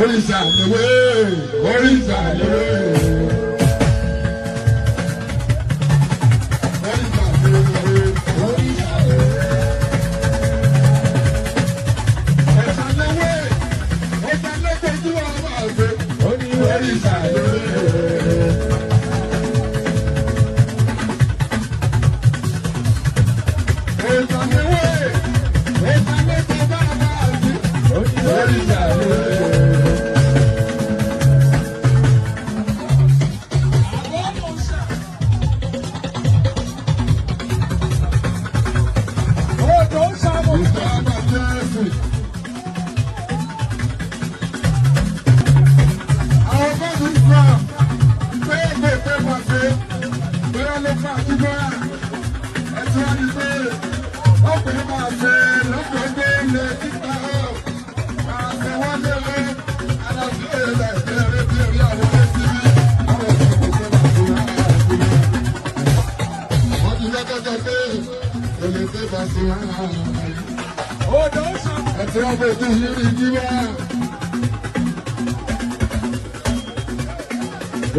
Òrìṣà lèwe, òrìṣà lèwe. Òrìṣà lèwe, òrìṣà lèwe. Ẹ̀ṣà lèwe, ẹ̀ṣà lèwe tí wọ́n bá gbé. Òrìṣà lèwe. Ẹ̀ṣà lèwe, ẹ̀ṣà lèwe tí wọ́n bá gbé. Òrìṣà lèwe.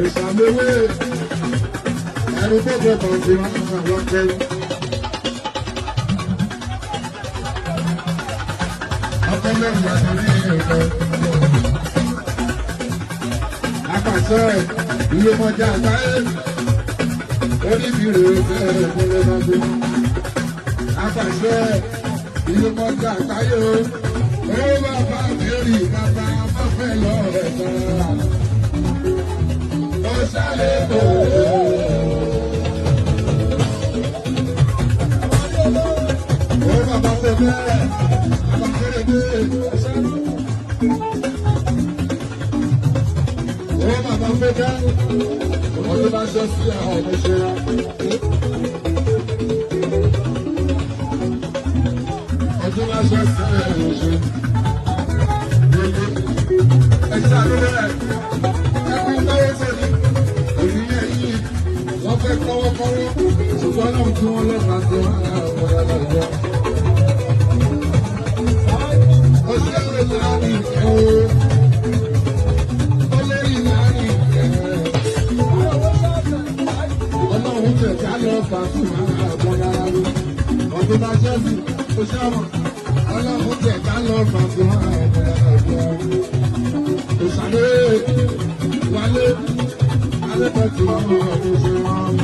Ìṣàlówé ẹni tó jẹ kọ̀ọ̀tì máa ń lọ kẹrin. Ọkọ mẹ́rin àti ní ẹ̀kọ́. Apàṣẹ ìlú mọ́jà àgbáyé. Oníbìrì fẹ́ ìpínlẹ̀ Mọ́gbó. Apàṣẹ ìlú mọ́jà àgbáyé. Ó bàbá bèrè bàbá mọ́fẹ́ lọ́rẹ̀ tán. Ṣùgbọ́n náà tí wọ́n lọ́pàá tí wọ́n á wọ́n lọ́jọ́. Ọṣẹ́ láàrin ẹ̀wọ̀, olórí láàrin ẹ̀wọ̀. Ọlọ́run tẹ̀ ká lọ fà fún àwọn ará ló. Ọdún bá ṣẹ́sì, ó ṣẹ́wọ̀n. Ọlọ́run tẹ̀ ká lọ fà fún àwọn ará ló. Òṣàlẹ̀ wálé, alẹ́ tí wọ́n mọ̀ ọ́ ṣe wọ́n.